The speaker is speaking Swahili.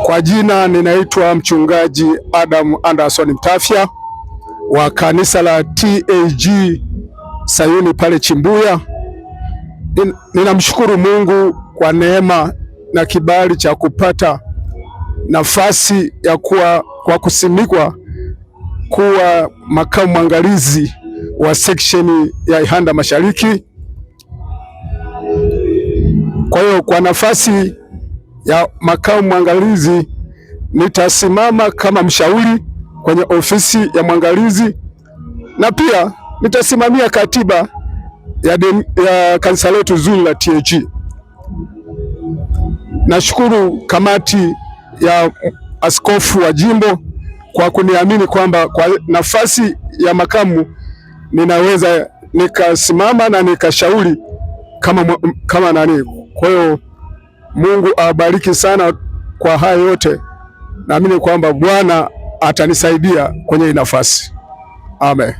Kwa jina ninaitwa Mchungaji Adam Anderson Mtafya wa kanisa la TAG Sayuni pale Chimbuya. Ninamshukuru Mungu kwa neema na kibali cha kupata nafasi ya kuwa kwa kusimikwa kuwa makamu mwangalizi wa section ya Ihanda Mashariki. Kwa hiyo kwa nafasi ya makamu mwangalizi nitasimama kama mshauri kwenye ofisi ya mwangalizi na pia nitasimamia katiba ya kanisa letu zuri la TAG. Nashukuru kamati ya askofu wa jimbo kwa kuniamini kwamba kwa nafasi ya makamu ninaweza nikasimama na nikashauri kama nani. Kwa hiyo Mungu awabariki sana kwa haya yote. Naamini kwamba Bwana atanisaidia kwenye nafasi. Amen.